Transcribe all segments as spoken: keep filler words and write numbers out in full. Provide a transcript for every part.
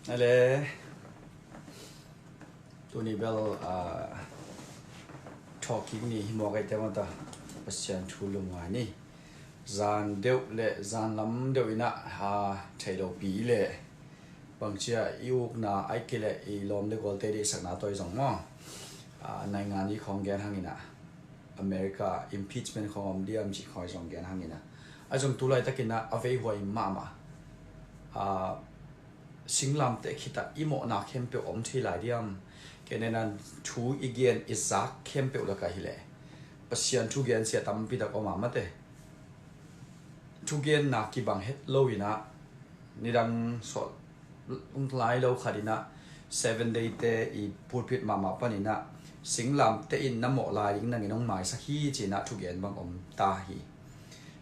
Ale, tuni bel, ah, thawhkik ni hi mawk ei te mata, Pasian thu lungngai ni. Zan deuh le zan lam deuh inah, ah, thei lo pi le bangcia i ukna ai kile i lawm le gualte deihsakna tawi zong maw? Ah, naingan i khawng gen hanginah America impeachment khawng om diam cih khawng zong gen hanginah a zong tu laitakinah a veihuai mahmah. Ah, singlamteh khitah i mawhna khempeuh om thei lai diam? Kenenan thu i gen i zak khempeuh laka hileh Pasian thugen sia tampi tak om a mate. Thugenna kibang het lo inah nidang sawt lai lo khat inah Seven Day te i pulpit mahmah pan inah singlamteh in na mawh lai ding nangin hong maisak hi cinah thugen bang om ta hi.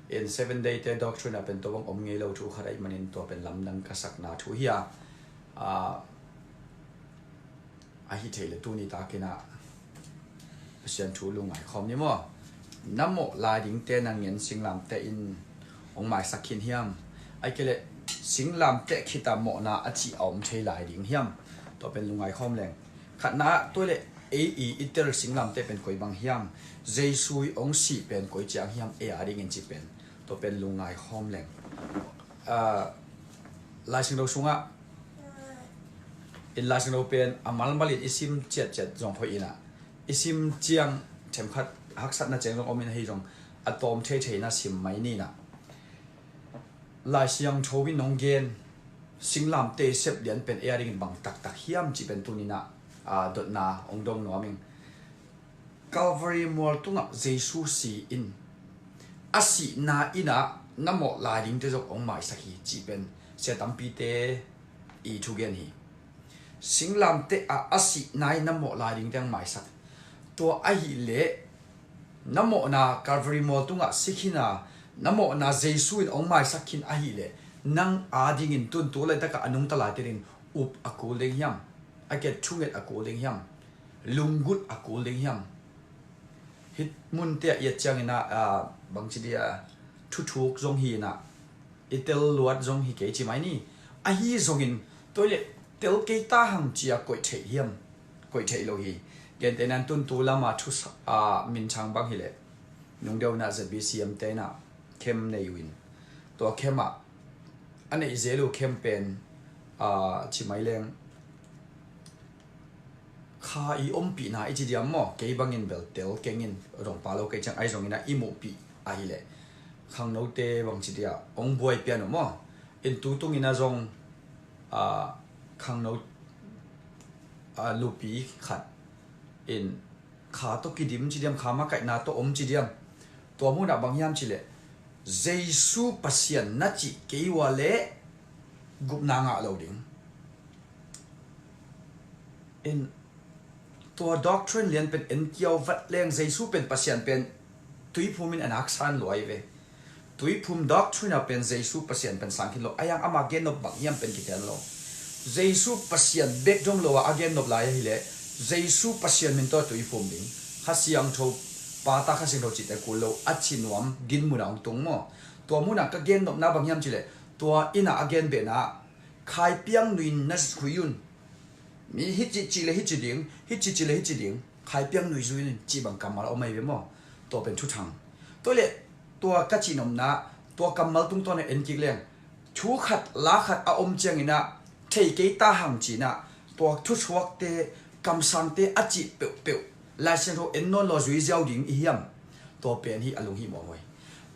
In Seven Day te doctrine ah pen tua bang om ngei lo thu khat ahih manin tua pen lamdang ka sakna thu hi a, ah, ahi thei le tuni takinah Pasian thu lungngai khawm ni maw? Na mawh lai dingte nangin singlamteh in hong maisak khin hiam? Ai kele singlamteh khita mawhna a cih a om thei lai ding hiam? Tua pen lungngai khawm leng. Khatna ah tua le ei i i tel singlamteh pen koi bang hiam? Jesu i hong sih pen koi ciang hiam? Ei a dingin ci pen tua pen lungngai khawm leng. Ah, Lai Siangtho sungah in Lai Siangtho pen a malmalin i sim ciatciat zong hoih inah i sim ciang themkhat haksatna ciang zong om in ahi zong a tawm thei thei inah sim mai ninah. Lai Siangtho in hong gen singlamteh sep lian pen ei a dingin bang taktak hiam cih pen tuninah, ah, dotna hong dong nuam ing. Calvary mual tungah Jesu si in a sihna inah na mawh lai dingte zong hong maisak hi cih pen sia tampite i thugen hi. Singlamteh ah a sihna in na mawh lai dingte hong maisak. Tua ahileh na mawhna Calvary mual tungah si khin a na mawhna Jesu in hong maisak khin ahileh nang a dingin tuntu laitakah a nungta laite dingin up a kul ding hiam? A ke thunget a kul ding hiam? Lunggut a kul ding hiam? Hih munte ah i et cianginah, ah, bangci dia thuthuk zong hi inah i tel luat zong hi kei ci mai ni. Ahi zongin tua le tel kei ta hang cia koih theih hiam? Koih theih lo hi. Gentehna in tuntu lama thu sa-, ah, minthang bang hileh nungdeuh inah Z B C M te inah khem nei uh in tua khem ah a neih zel uh khem pen, ah, ci mai leng kha i ompihna i ci diam maw? Kei bangin bel tel kengin rong pa lo kei ciang ai zongin a i muhpih ahileh khangnote bangci dia hong buai pian uh maw? In tu tungin a zong, ah, khangno, ah, lupi khat in kha tawh kidim ci diam, kha makaihna tawh om ci diam? Tua munah bang hiam cileh Jesu Pasian na cih kei ua leh gupna ngah lo ding. In tua doctrine lian pen en kiau vat leng Jesu pen Pasian pen tuiphum in a naksan luai ve. Tuiphum doctrine a pen Jesu Pasian pen sang khin lo. A yang ama gennop bang hiam pen kiten lo. Jesu Pasian bek dom lo a a gennop lai ahileh Jesu Pasian min tawh tuiphum ding. Kha Siangtho, Pa, Ta, Kha Siangtho cihte kul lo a ci nuam gin mun a hong tung maw? Tua mun a ka gennopna bang hiam cileh tua inn a a gen behna ah khaipiang nui na zui un. Mi hici ci le hici ding, hici ci le hici ding, khaipiang nui zui un cih bang kammal a om ahi ve maw? Tua pen thuthang. Tua le tua ka cihnopna tua kammal tungtawn a en kik leng thu khat la khat a om cianginah thei kei ta hang cinah tua thusuakte, kamsangte a cih peuhpeuh Lai Siangtho en nawn lo zui ziau ding i hiam? Tua pen hi a lunghimawh huai.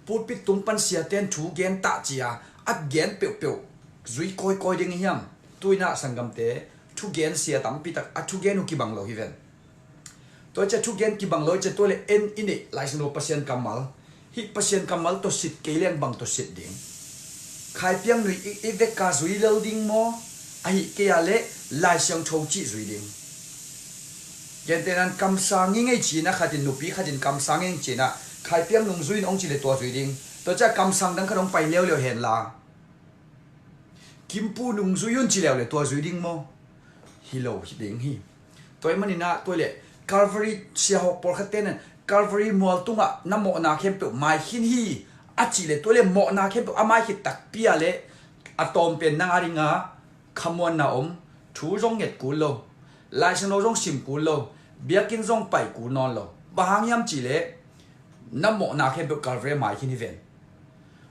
Pulpit tung pan siaten thu gen tah cia a gen peuhpeuh zui kawikawi ding i hiam? Tuinah sanggamte thugen sia tampi tak a thugen uh kibang lo hi ven. Tua cia thugen kibang lo cia tua le en i neih Lai Siangtho Pasian kammal. Hih Pasian kammal tawh sit kei leng bang tawh sit ding? Khaipiang nui i, i veka zui lel ding maw? Ahi kei a le Lai Siangtho cih zui ding. Gentehnan kamsang i ngei cina khatin nupi khatin kamsang i ngei cina khaipiang nung zui in ong ci le tua zui ding. Tua cia kamsang dang khat ong pai leuleu hen la. Kimpu nung zui un ci leuleu tua zui ding maw? Hi lo hi ding hi. Tua i maninah tua le Calvary siahok pawlkhat tenan Calvary mual tungah na mawhna khempeuh mai khin hi a cih le tua le mawhna khempeuh a mai khit takpi a le a tawm pen nang a ringa khamuanna om, thu zong nget kul lo, Lai Siangtho zong sim kul lo, biakinn zong pai kul nawn lo. Bang hang hiam cihleh na mawhna khempeuh Calvary mai khin hi ven.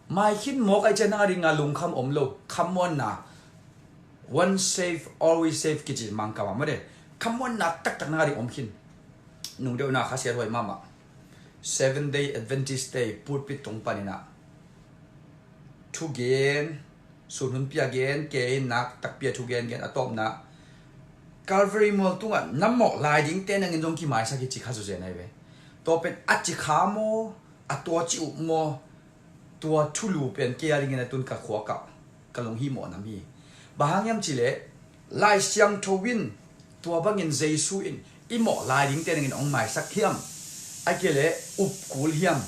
Mai khin mawk ahih ciang nang a dinga lungkham om lo, khamuanna, once saved, always saved kici Mangkam ah mawk de. Khamuanna taktak nang a ding om khin. Nungdeuhna kha siathuai mahmah. Seven Day Adventist te pulpit tung panin ah thugen, sun hun pia gen, ke in nak takpi a thugen gen, a tawpna Calvary mual tungah na mawh lai dingte nangin zong kimaisak hi ci kha zawzen ahi ve. Tua pen a ci kha maw, a tua ci uh maw, tua thulu pen kei a dingin a tun ka khuak ah ka lunghimawh nam hi. Bang hang hiam cihleh Lai Siangtho in tua bangin Jesu in i mawh lai dingte nangin hong maisak hiam? Ahih kei leh up kul hiam?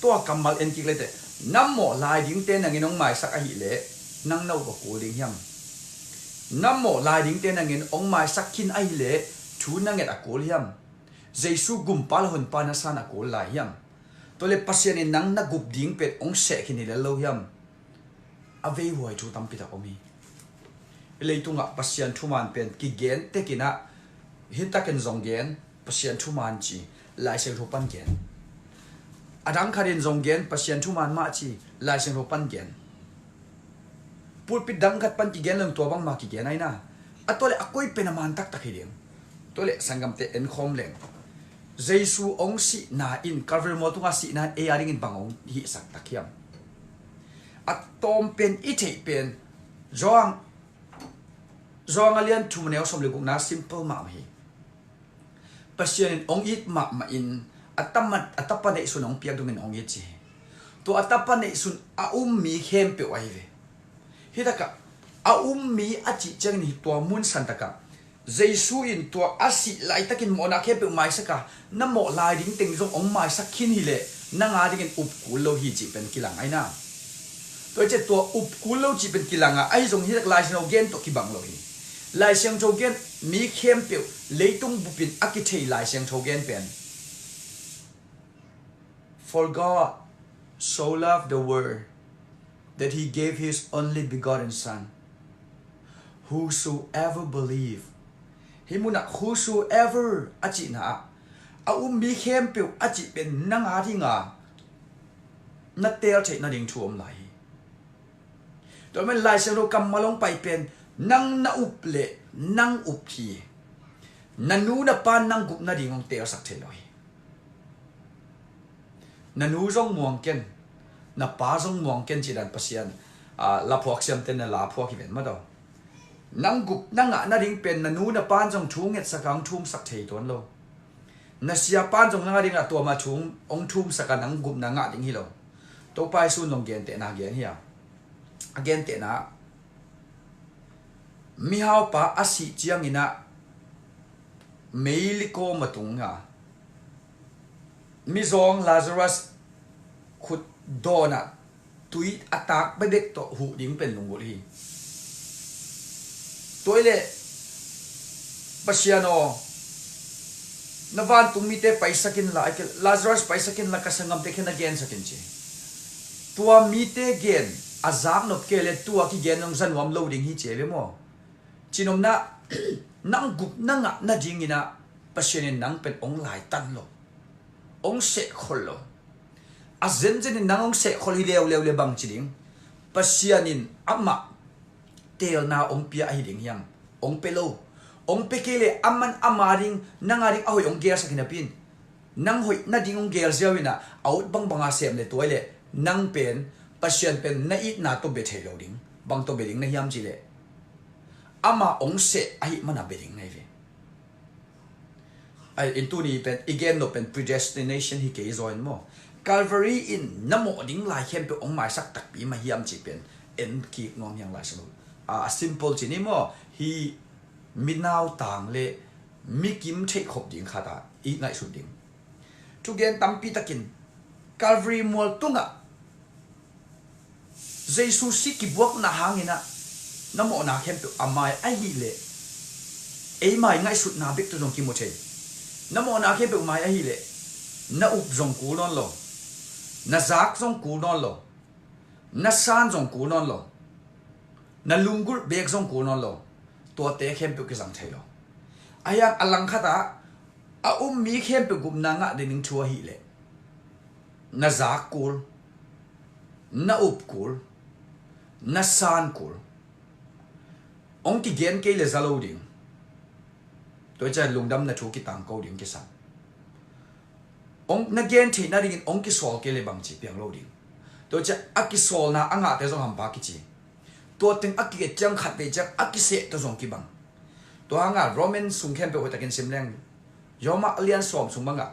Tua kammal en kik leteh, na mawh lai dingte nangin hong maisak ahih leh nang na up a kul ding hiam? Na mawh lai dingte nangin hong maisak khin ahih leh thu na nget a kul hiam? Jesu gumpa le honpa na san a kul lai hiam? Tua leh Pasian in nang na gup ding pen hong seh khin hi lel lo hiam? A veihuai thu tampi tak om hi. Leitungah Pasian thuman pen kigen tekin ah, hih takin zong gen, Pasian thuman ci, Lai Siangtho pan gen. A dang khatin zong gen, Pasian thuman mah ci, Lai Siangtho pan gen. Pulpit dang khat pan kigen leng tua bangmah kigen ahi na. A tua leh a koi pen a man taktak hi ding. Tua leh sanggamte en khawm leng, Jesu hong sihna in, Calvary mual tunga sihna in ei a dingin bang hong hihsak tak hiam? A tawm pen i theih pen Johan, Johan a lian thum a neu sawm le gukna simple mahmah hi. Pasian in hong it mahmah in a tapa, a tapa neihsun hong piak dongin hong it ci hi. Tua a tapa neihsun a um mi khempeuh ahi ve. Hih takah a um mi a cih ciangin hi tua mun san takah Jesu in tua a sih laitakin mawhna khempeuh maisak a, na mawh lai ding teng zong hong maisak khin hileh nang a dingin up kul lo hi cih pen kilang ahi na. Tua hi ciah tua up kul lo cih pen kilang a, ahi zong hih tak Lai Siangtho gen tawh kibang lo hi. Lai Siangtho gen mi khempeuh leitung bupin a kithei Lai Siangtho gen pen. For God so loved the world that he gave his only begotten Son, whosoever believe. Hih munah whosoever a cihna ah a um mi khempeuh a cih pen nang a dinga na teel theih nading thu om lai hi. Tua man Lai Siangtho kammal hong pai pen nang na up leh nang up hi. Na nu na pa nang gup nading hong teelsak thei lo hi. Na nu zong muang ken, na pa zong muang ken cih dan Pasian, ah, laphuak siamte na laphuak hi ven mah tawh. Nang gup na ngah nading pen na nu na pan zong thu ngetsak a hong thumsak thei tuan lo. Na siapan zong nang a dingah tua mah thu hong thumsak a nang gupna ngah ding hi lo. Topa Jesu in zong gentehna gen hi a, a gentehna ah mihaupa a sih ciangin ah meilikawm a tung a, mizawng Lazarus khut dawn ah tui a tak bekbek tawh huh ding pen lunggulh hi. Tua hi leh Pasian aw, na vantung mite paisak inla, Lazarus paisak inla, ka sanggamte khe na gensak in ci. Tua mite gen a zaknop kei leh tua kigen zong za nuam lo ding hi ci ve maw? Cinopna, nang gup na ngah nadingin ah Pasian in nang pen hong laitan lo, hong sehkhol lo. A zenzen in nang hong sehkhol hi leuleu le bang ci ding? Pasian in amah teelna hong pia ahi ding hiam? Hong pia lo. Hong pia kei leh aman ama ding, nang a ding a hoih hong gelsak hi napi in, nang hoih nading hong gel ziau in ah a ut bangbang a sem leh tua hi leh nang pen Pasian pen na itna tawh bia thei lo ding. Bang tawh bia ding na hiam cih leh ama hong seh ahih man a bia ding na hi ve. Ai, in tuni pen i gen nop pen predestination hi kei zaw in maw, Calvary in na mawh ding lai khempeuh hong maisak takpi mah hiam cih pen en kik nuam hi hang. Lai Siangtho a, a simple ci ni maw, hi mi nautang le mi kim theih khop ding khat a i ngaihsut ding. Thugen tampi takin Calvary mual tungah Jesu si kibuakna hangin ah na mawhna khempeuh a mai ahih leh, ei mai ngaihsutna bek tawh zong kimu thei. Na mawhna khempeuh mai ahih leh na up zong kul nawn lo, na zak zong kul nawn lo, na san zong kul nawn lo. Na lunggulh beek zong kul nawn lo. Tuate khempeuh kizang thei lo. Ahi hang a langkhat ah a um mi khempeuh gupna ngah ding thu ahih leh na zak kul, na up kul, na san kul. Hong kigen kei le za lo ding. Tua ciang lungdamna thu kitangko ding kisam. Hong na gen theih nadingin hong kisawl kei le bangci piang lo ding. Tua ciang a kisawlna a ngahte zong hampa kici. Tua teng a kiget ciang khatvei ciang a kiseh tawh zong kibang. Tua hanga Roman sung khempeuh hoihtakin sim leng, Roma a lian sawm sung bangah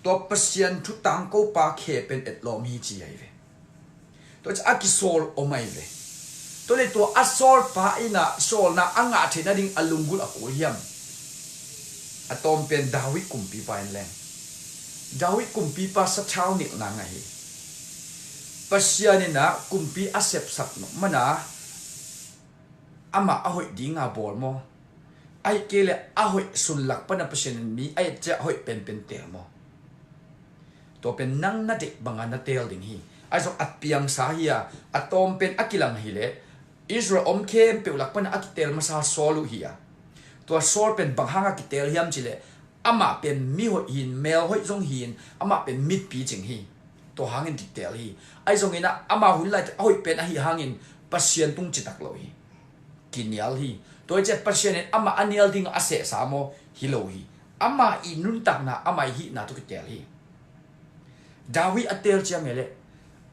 tua Pasian thu tangkopa khe pen etlawm hi ci ahi ve. Tua ciang a kisawl om ahi ve. Tua le tua a sawlpa in ah sawlna a ngah theih nading a lunggulh a kul hiam? A tawm pen David kumpipa in leng, David kumpipa sathau nilhna ngah hi. Pasian in ah kumpi a sepsak nop mana amah a hoih dinga bawl maw? Ahih kei le a hoih sunlak pana Pasian in mi a et ciah a hoih penpen teel maw? Tua pen nang na deih banga na teel ding hi. Ahi zong a piangsa hi a, a tawm pen a kilang hileh Israel om khempeuh lak pana a kiteel masa Saul uh hi a. Tua Saul pen bang hanga kiteel hiam cileh amah pen mi hoih hin, mel hoih zong hin, amah pen mipi cing hi. Tua hangin kiteel hi. Ahi zongin ah ama hun lai a hoih pen ahi hangin Pasian tung citak lo hi. Kinial hi. Tua hi ciah Pasian in amah a nial dingah a sehsa maw? Hi lo hi. Amah i nuntakna, amah i hihna tawh kiteel hi. David a teel ciang e leh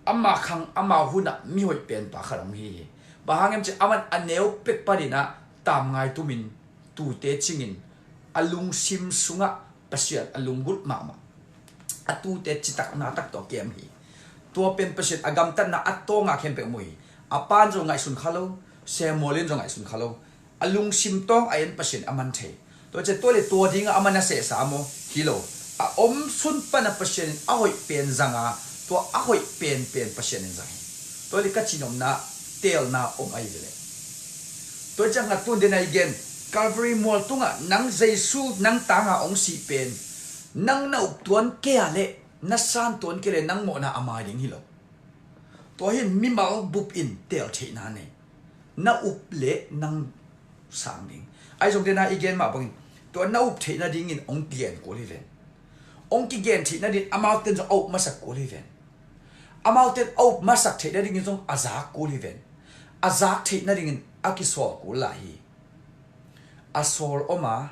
amah khang amah hunah mihoih penpa khat hong hi hi. Bang hang hiam ciah aman a neu pek paninah tamngai tumin tute cingin a lungsim sungah Pasian a lunggulh mahmah. A tute citakna tak tawh a kem hi. Tua pen Pasian a gamtatna a tawnga khempeuh mu hi. A pan zong ngaihsun kha lo, Samuel in zong ngaihsun kha lo. A lungsim tawng a en Pasian a man thei. Tua ciah tua le tua dinga a man a sehsa maw? Hi lo. A om sun pana Pasian in a hoih pen zanga, tua a hoih penpen Pasian in zang hi. Tua le ka cihnopna teelna om ahi ve le. Tua ciang a tun den a i gen, Calvary mual tungah nang Jesu nang tanga hong sih pen nang na up tuan kei a le na san tuan kei le nang mawhna a mai ding hi lo. Tua hin mimal bup in teel theihna nei. Na up le nang sang ding. Ahi zong tena i gen mah bangin tua na up theih nadingin hong kigen kul hi ven. Hong kigen theih nadin amauten zong a up masak kul hi ven. Amauten a up masak theih nadingin zong a zak kul hi ven. A zak theih nadingin a kisawl kul lai hi. A sawl om a,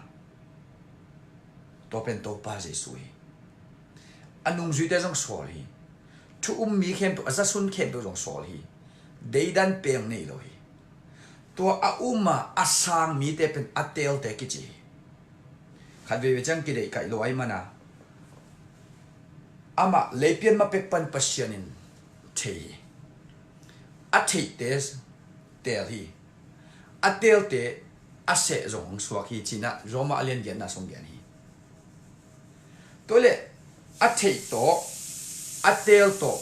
tua pen Topa Jesu hi. A nungzuite zong sawl hi. Thu um mi khempeuh, a zasun khempeuh zong sawl hi. Deidan peng nei lo hi. Tua a um a, a sang mite pen a teelte kici hi. Khat veivei ciang kideih kaih lo ahi mana amah leipian ma pek pan Pasian in thei hi. A theihte teel hi. A teelte a seh zong hong suak hi cinah Roma a lian giatna song gen hi. Tua le a theih tawh, a teel tawh,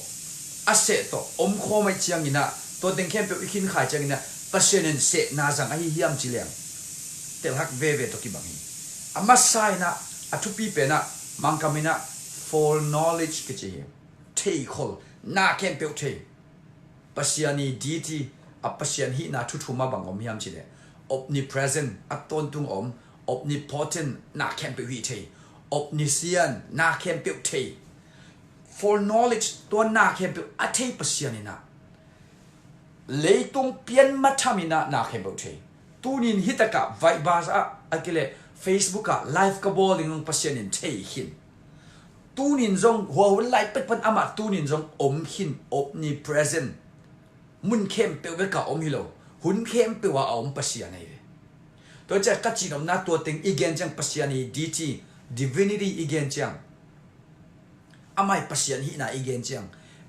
a seh tawh om khawm aih cianginah tua teng khempeuh i khinkhai cianginah Pasian in sehna zang ahi hiam ci leng telhak veve tawh kibang hi. A masa inah a thupi penah Mangkam inah foreknowledge kici hi. Theikhol, na khempeuh thei. Pasian i deity, a Pasian hihna thuthum a bang om hiam cileh omnipresent, a tawntung om, omnipotent, na khempeuh hih thei, omniscient, na khempeuh thei, foreknowledge, tua na khempeuh a thei Pasian inah leitung pian matham inah na khempeuh thei. Tunin hitakah Vibers ah a kileh Facebook ah live ka bawl ding zong Pasian in thei khin. Tunin zong hua hun lai pek pan amah tunin zong om khin, omnipresent. Mun khempeuh beka om hi lo, hun khempeuh ah a om Pasian ahi ve. Tua ciah ka cihnopna tua teng i gen ciang Pasian i deity, divinity i gen ciang, amah i Pasian hihna i gen ciang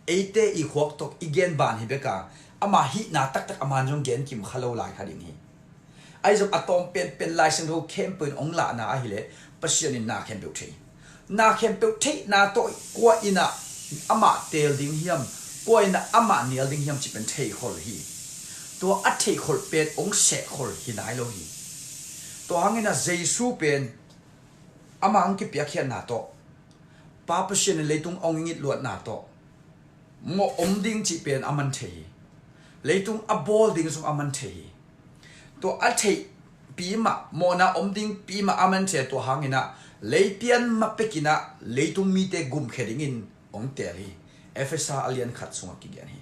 eite i khuak tawh i gen ban hi beka, amah hihna taktak a man zong gen kim kha lo lai kha ding hi. Ahi zong a tawm penpen Lai Siangtho khempeuh in hong lahna ahileh Pasian in na khempeuh thei. Na khempeuh theihna tawh kua inah amah teel ding hiam, kua inah amah nial ding hiam cih pen theikhol hi. Tua a theikhol pen hong sehkhol hi nai lo hi. Tua hanginah Jesu pen amah hong kipiakkhiatna tawh, Pa Pasian in leitung hong ngitluatna tawh mawh om ding cih pen a man thei hi. Leitung a bawl ding zong a man thei hi. Tua a theihpi mah, mawhna om dingpi mah a man thei, tua hangin ah leipian ma pekin ah leitung mite gumkhia dingin hong teel hi. Efesa a lian khat sungah kigen hi.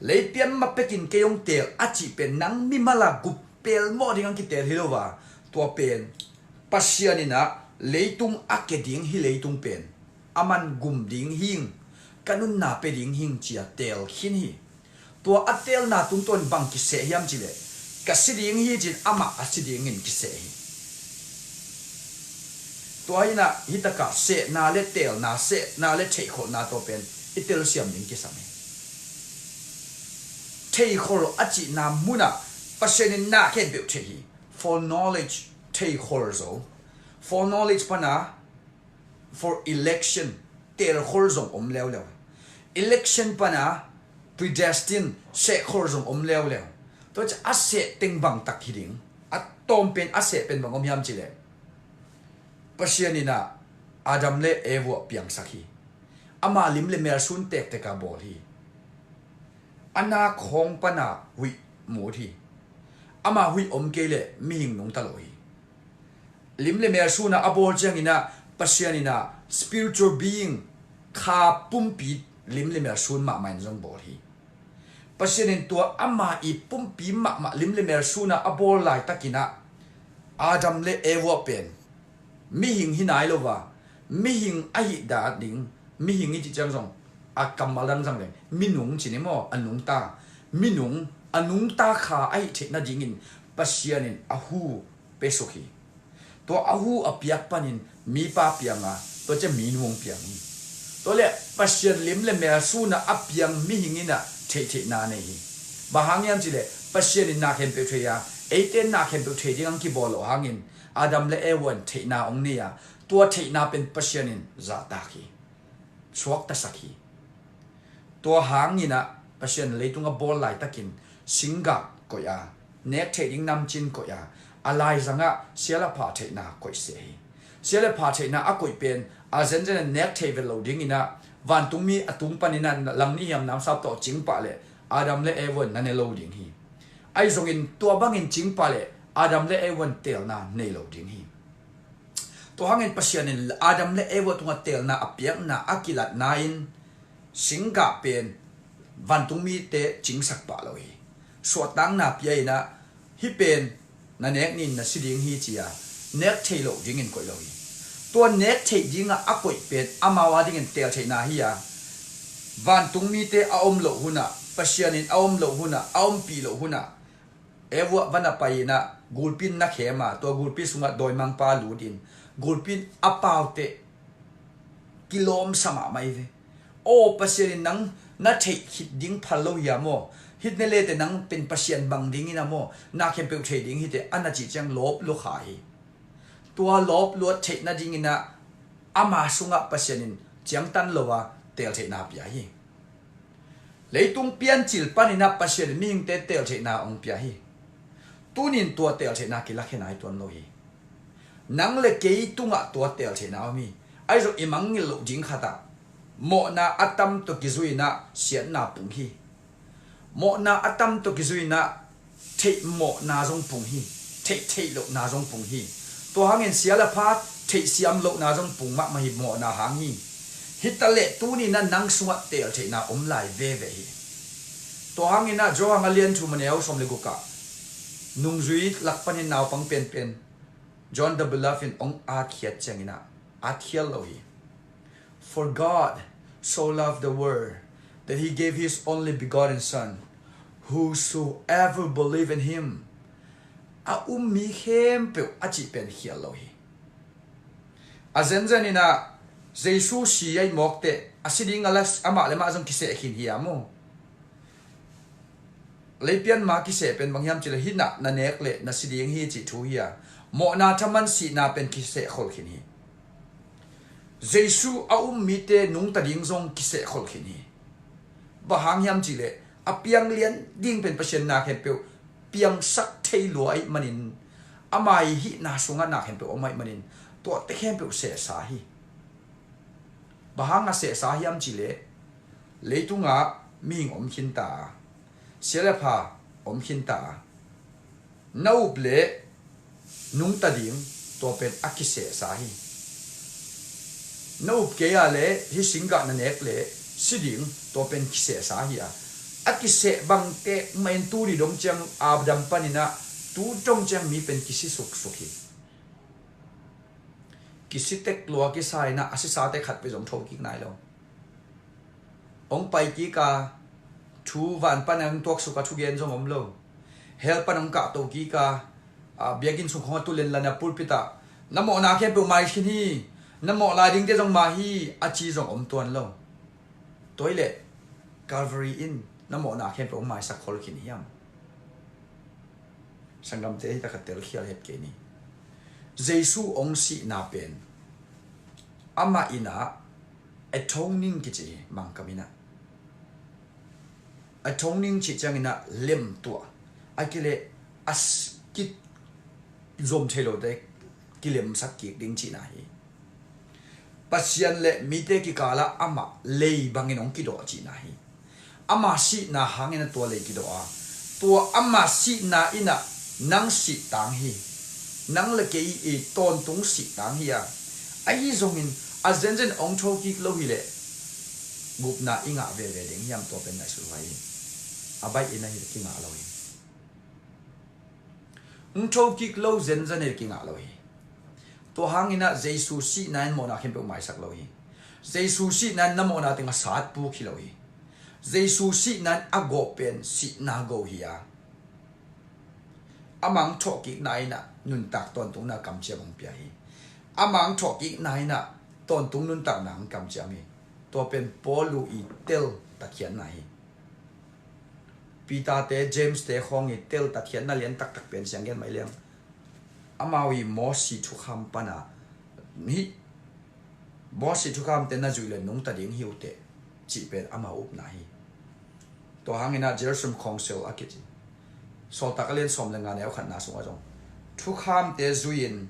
Leipian ma pekin kei hong teel a cih pen nang mimal a gup pelmawh ding hong kiteel hi lo a, tua pen Pasian in ah leitung a ke ding hi, leitung pen aman gum ding hing, ka nunna pia ding hing ci-a teel khin hi. Tua a teelna tungtawn bang kiseh hiam cih leh, ka si ding hi ci-in amah a si dingin kiseh hi. Tua hi-in ah hih takah sehna le teelna, sehna le theihkholhna tawh pen i telsiam ding kisam hi. Theihkholh a cihna munah Pasian in na khempeuh thei hi. Foreknowledge, theihkholh zo. Foreknowledge pana foreelection, teelkholh zong om leuleu. Election pana predestined, sehkholh zong om leuleu. Tua ciang a seh teng bang tak hi ding? A tawm pen a seh pen bang om hiam cih leh, Pasian in ah Adam le Eva piangsak hi. Ama lim le mel sun tektek a bawl hi. A nak khawng pana huih mut hi. Ama huih om kei leh mihing nungta lo hi. Lim le mel sun a a bawl ciangin ah Pasian in ah spiritual being, kha pumpi lim le mel sun mahmah in zong bawl hi. Pasian in tua ama i pumpi mahmah lim le mel sun a a bawl laitakin ah Adam le Eva pen mihing hi nai lo a, mihing ahih dan ding, mihing i cih ciang zong a kammal dang zang leng minung ci ni maw, a nungta, minung, a nungta kha ahih theih nadingin Pasian in a hu pia suk hi. Tua a hu a piak panin mipa piang a, tua ciang minu hong piang hi. Tua leh Pasian lim le mel sun a a piang mihing in ah theihtheihna nei hi. Bang hang hiam cih leh Pasian in na khempeuh thei a, eite in na khempeuh thei ding hong kibawl loh hangin Adam le Eva in theihna hong nei a, tua theihna pen Pasian in zahtak hi, suaktasak hi. Tua hangin ah Pasian leitung a bawl laitakin singgah koih a, nek theih ding namcin koih a, a laizangah sia le pha theihna koih seh hi. Sia le pha theihna a koih pen a zenzen in nek thei vet lo dingin ah, vantungmi a tung panin ah langnih hiam namsap tawh cing pah leh Adam le Eva in na ne lo ding hi. Ahi zongin tua bangin cing pah leh Adam le Eva in teelna nei lo ding hi. Tua hangin Pasian in Adam le Eva tungah teelna a piakna a kilatna in singgah pen vantungmite cingsak pah lo hi. Suahtakna pia in ah, hih pen na nek ni, na si ding hi ci-a nek thei loh dingin koih lo hi. Tua nek theih dingah a koih pen amau a dingin teeltheihna hi a, vantungmite a om loh hunah, Pasian in a om loh hunah, a ompih loh hunah, Eva va na pai in ah gulpi in na khem a, tua gulpi sungah dawimangpa lut in gulpi in a pauteh kilawmsa mahmah hi ve. Aw, Pasian in nang na theih khit ding phal lo hiam aw? Hih ne le teh nang pen Pasian bang dingin a maw, na khempeuh thei ding hi teh, a na cih ciang lawp lua kha hi. Tua lawp luat theih nadingin ah ama sungah Pasian in ciangtan lo a teeltheihna pia hi. Leitung piancil panin ah Pasian in mihingte teeltheihna hong pia hi. Tunin tua teeltheihna kilakhia nai tuan lo hi. Nang le kei tungah tua teeltheihna om hi. Ahi zong i mangngilh loh ding khatah mawhna a tam tawh kizui in ah siatna pung hi. Mawhna a tam tawh kizui in ah theih mawhna zong pung hi. Theih theih lohna zong pung hi. Tua hangin sia le pha theih siam lohna zong pung mahmah hi, mawhna hang hi. Hi ta leh tuni in ah nang sungah teeltheihna om lai veve hi. Tua hangin ah Johan a lian thum a neu sawm le guk ah nungzui lak panin naupang penpen John the Beloved in hong atkhiat ciangin ah atkhial lo hi. For God so loved the world that he gave his only begotten Son, whosoever believe in him. A um mi khempeuh a cih pen khial lo hi. A zenzen in ah Jesu si a i mawk teh a si ding a la, amah le mah zong kiseh khin hi a maw. Leipian ma kiseh pen bang hiam cih leh hih na, na nek leh na si ding hi cih thu hi a, mawhna thaman sihna pen kiseh khol khin hi. Jesu a um mite nungta ding zong kiseh khol khin hi. Bang hang hiam cih leh a piang lian ding pen Pasian na khempeuh piangsak thei lua ahih manin, ama i hihna sungah na khempeuh om ahih manin tuate khempeuh sehsa hi. Bang hang a sehsa hiam cih leh leitungah mihing om khinta a, sia le pha om khinta a, Na up leh nungta ding, tua pen a kisehsa hi. Na up kei a leh hih singgah na nek leh si ding, tua pen kisehsa hi a. A kiseh bangte mah in tu ni dong ciang, Adam panin ah tu dong ciang mi pen kisi suksuk hi. Kisi tek lua kisa in ah a sisate khat peuh zong thokik nai lo. Hong pai kik a, thu van pan hong tuaksuk a thugen zong om lo. Hell pan hong kahto kik a, a, biakinn sung khong a tu lenlan a pulpit ah, "Na mawhna khempeuh mai khin hi, na mawh lai dingte zong mai hi," a ci zong om tuan lo. Tua hi leh Calvary in na mawhna khempeuh hong maisak khol khin hiam? Sanggamte, hih takah telkhial het kei ni. Jesu hong sihna pen amah in ah atoning kici hi, Mangkam in ah. Atoning cih ciangin ah lemtuah, a kileh a s-, kizom thei lote kilemsak kik ding cihna hi. Pasian le mite kikalah amah lei bangin hong kidawh cihna hi. Ama sihna hangin a tua lei kidawh a, tua ama sihna in ah nang sihtang hi. Nang le kei i tawntung sihtang hi a. Ahi zongin a zenzen hong thokik lo hileh gupna i ngah veve ding hiam, tua pen ngaihsut huai hi. A baih in ahi kingah lo hi. Hong thokik lo zenzen hi kingah lo hi. Tua hangin ah Jesu sihna in mawhna khempeuh maisak lo hi. Jesu sihna in na mawhna teng a sat puk hi lo hi. Jesu sihna in a gawh pen sihna go hi a. Amah hong thawhkikna in ah nuntak tawntungna kamciam hong pia hi. Amah hong thawhkikna in ah tawntung nuntakna hong kamciam hi. Tua pen Paul i tel takhiatna hi. Peter te, James te khawng i tel takhiatna lian taktak pen siang gen mai leng, amau i Mosi thukham pana, hih Mosi thukham te na zuih le nungta ding hi uh teh, cih pen amau upna hi. Tua hangin ah Jerusalem khawng sel a kici. Sawltak a lian sawm le nga neu khatna sungah zong thukham te zui-in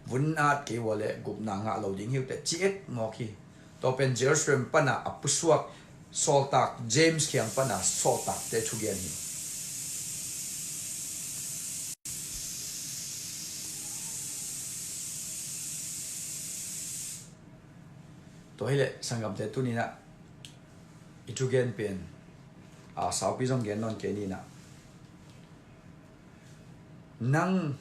vun at kei ua le gupna ngah lo ding hi uh teh, ci ek mawk hi. Tua pen Jerusalem pana a pusuak sawltak James kiang pana sawltakte thugen hi. Tua hileh sanggamte, tuni-in ah i thugen pen a saupi zong gen nawn kei ni-in ah, nang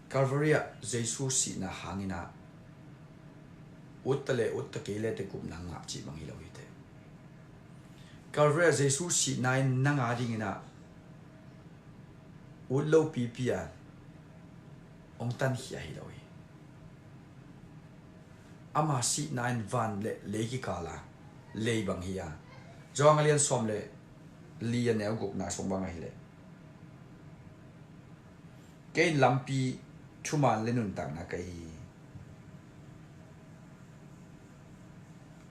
Calvary ah Jesu sihna hangin ah utta le utta kei le teh gupna ngah cih bang hi lo hi teh. Calvary ah Jesu sihna in nang a dingin ah ut lo pipi a hong tankhia hi lo hi. Ama sihna in van le lei kikal a lei bang hi a. Johan a lian sawm le li a neu gukna sung bang ahileh, "Kei in lampi, thuman le nuntakna ka hi.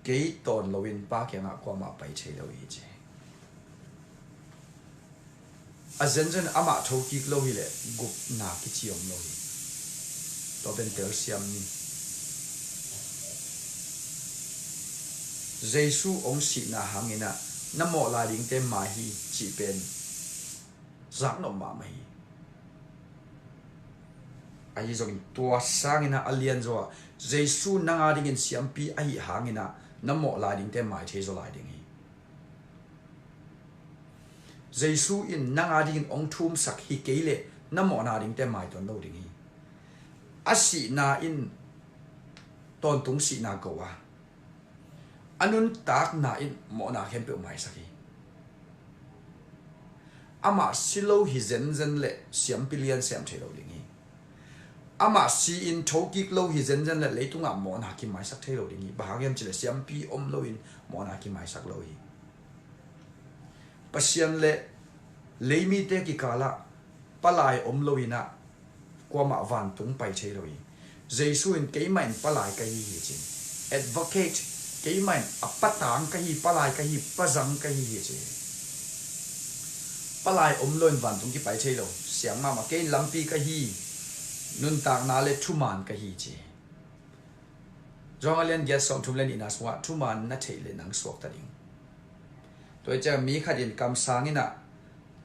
Kei tawn loin Pa kiangah kuamah pai thei lo hi," ci. A zenzen amah thokik lo hileh gupna kici om lo hi. Tua pen telsiam ni. Jesu hong sihna hangin ah na mawh lai dingte mai hi cih pen zaknop mahmah hi. Ahi zongin tua sangin ah a lian zaw ah Jesu nang a dingin siampi ahi hangin ah na mawh lai dingte mai thei zaw lai ding hi. Jesu in nang a dingin hong thumsak hi kei leh na mawhna dingte maituan lo ding hi. A sihna in tawntung sihna ko a, a nuntakna in mawhna khempeuh maisak hi. Amah si lo hi zenzen leh siampi lian sem thei lo ding hi. Amah si-in thokik lo hi zenzen leh leitungah mawhna kimaisak thei lo ding hi. Bang hang hiam cih leh siampi om loin mawhna kimaisak lo hi. Pasian le leimite kikalah palai om loin ah kuamah vantung pai thei lo hi. Jesu in, "Keimah in palai ka hi hi," ci. Advocate, "Keimah in a patang ka hi, palai ka hi, pazang ka hi hi," ci. Palai om loin vantung kipai thei lo. Siang mahmah, "Kei in lampi ka hi, nuntakna le thuman ka hi," ci. Johan a lian giat sawmthum le nihna sungah, "Thuman na theih leh nang suakta ding." Tua hi ciang mi khat in kamsang in ah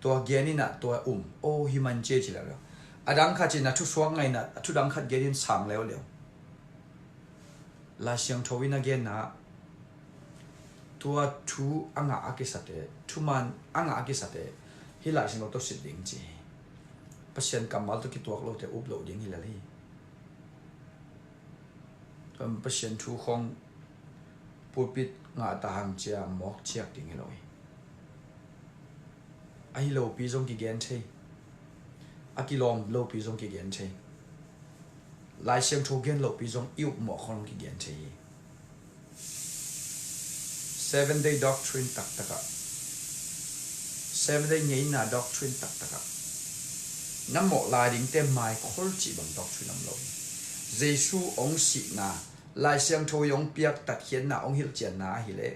Tua gen in ah tua um, aw hi man ci e ci leuleu. A dang khat in a thusuak ngai in ah a thu dang khat gen in sang leuleu. Lai Siangtho in a genna ah tua thu a ngah a kisate, thuman a ngah a kisate hih Lai Siangtho tawh sit ding ci hi. Pasian kammal tawh kituak lote up loh ding hi lel hi. Tua Pasian thu khong pulpit ngah ta hang cia mawk ciak ding hi lo hi. A hi lopi zong kigen thei, a kilawm lopi zong kigen thei, Lai Siangtho gen lopi zong i upmawh khong kigen thei hi. Seven Day Doctrine taktakah, Seven Day ngeina doctrine taktakah na mawh lai dingte maikhol cih bang doctrine om lo hi. Jesu hong sihna, Lai Siangtho i hong piak tatkhiatna, hong hilhcianna ahileh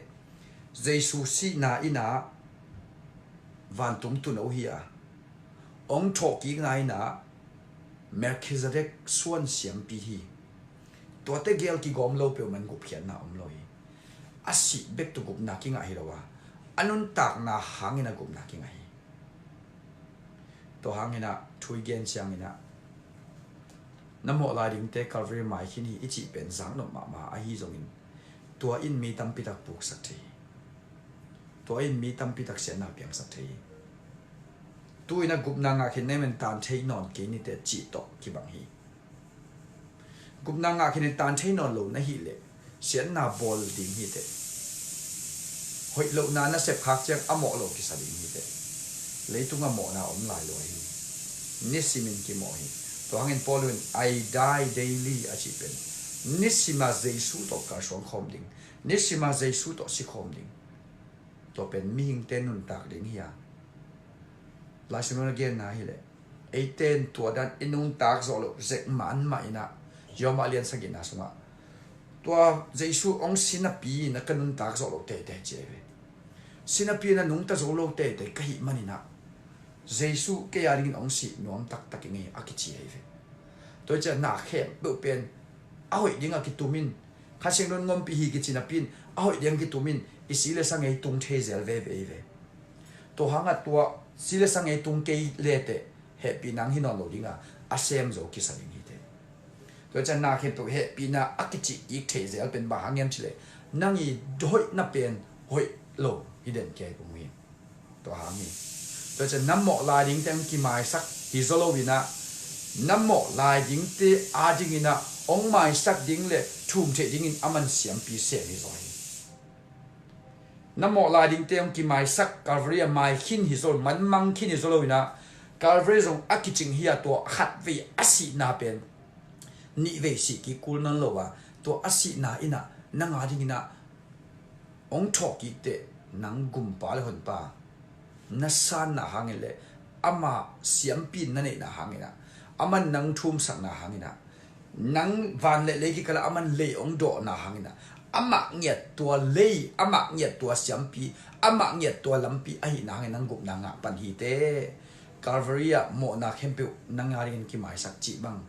Jesu sihna in ah vantung tuno hi a, hong thawhkikna in ah Melchizedek suan siampi hi. Tuate gel kigawm lo peuhmah in gupkhiatna om lo hi. A sih bek tawh gupna kingah hi lo a, a nuntakna hangin a gupna kingah hi. Tua hangin ah thu i gen ciangin ah na mawh lai dingte Calvary mai khin hi i cih pen zaknop mahmah ahi zongin tua in mi tampi tak puksak thei hi. Tua in mi tampi tak siatna piangsak thei hi. Tu-in a gupna ngah khin na hih man tan thei nawn kei ni teh cih tawh kibang hi. Gupna ngah khin in tan thei nawn lo na hih leh siatna bawl ding hi teh. Hoih lohna na sep khak ciang a mawh lo kisa ding hi teh. Leitung a mawhna om lai lo hi. Nisimin kimawh hi. Tua hangin Paul in, "I die daily," a cih pen nisima Jesu tawh kalsuan khawm ding, nisima Jesu tawh si khawm ding. Tua pen mihingte nuntak ding hi a, Lai Siangtho in a genna hileh eite in tua dan i nuntak zawh loh zek man mah in ah, Rom a lian sagihna sungah tua Jesu hong si napi in ah ka nuntak zawh loh teitei ci ahi ve. Si napi in ah nungta zo lo teitei ka hih man in ah Jesu kei a dingin hong sih nuam taktak ing ei a kici ahi ve. Tua hi ciah na khempeuh pen a hoih ding a kitum in, Kha Siangtho in ngompi hi kici napi in a hoih ding a kitum in i si le sa ngei tung thei zel veve hi ve. Tua hangah tua si le sa ngei tung kei le teh hehpihna hong hi nawn lo ding a, a sem zo kisa ding hi teh. Tua hi ciah na khempeuh hehpihna a kicih kik thei zel pen bang hang hiam cih leh nang i hoihna pen hoih lo hi den kei pung hi. Tua hang hi. Tua ciah na mawh lai dingte hong kimaisak hi zaw lo in ah, na mawh lai dingte a dingin ah hong maisak ding le thum theih dingin a man siampi sem hi zaw hi. Na mawh lai dingte hong kimaisak Calvary a mai khin hi zaw lo, manmang khin hi zaw lo in ah, Calvary zong a kicing hi a, tua khatvei a sihna pen nihvei sih kik kul nawn lo a, tua a sihna in ah nang a dingin ah hong thawhkik teh, nang gumpa le honpa na sanna hangin le ama siampi in na neihna hangin ah, aman nang thumsakna hangin ah, nang van le lei kikal ah aman lei hong dawhna hangin ah, amah ngiat tua lei, amah ngiat tua siampi, amah ngiat tua lampi ahihna hangin nang gupna ngah pan hi teh. Calvary ah mawhna khempeuh nang a dingin kimaisak cih bang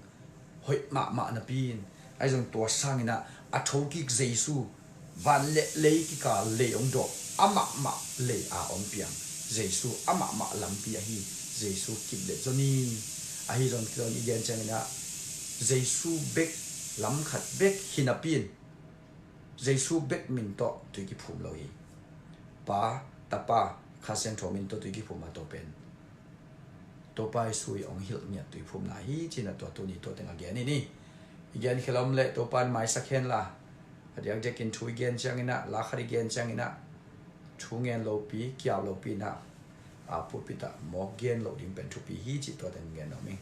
hoih mahmah napi in, ahi zong tua sangin ah a thokik Jesu, van le lei kikal lei hong dawh, amahmah lei a hong piang Jesu, amahmah lampi ahi Jesu kip le zaw ni. Ahi zong tua i gen ciangin ah Jesu bek, lam khat bek hi napi in Jesu bek min tawh tui kiphum lo hi. Pa, Tapa, Kha Siangtho min tawh tui kiphum a, tua pen Topa Jesu i hong hilh ngiat tui phumna hi ci-in ah tua tuni tua teng a gen hi ni. I gen khia lawm leh Topa in maisak hen la, a diakdiakin thu i gen ciangin ah, la khat i gen ciangin ah thu ngen lopi, kiau lopi in ah, a pulpit ah mawk gen loh ding pen thupi hi cih tua teng gen nuam ing.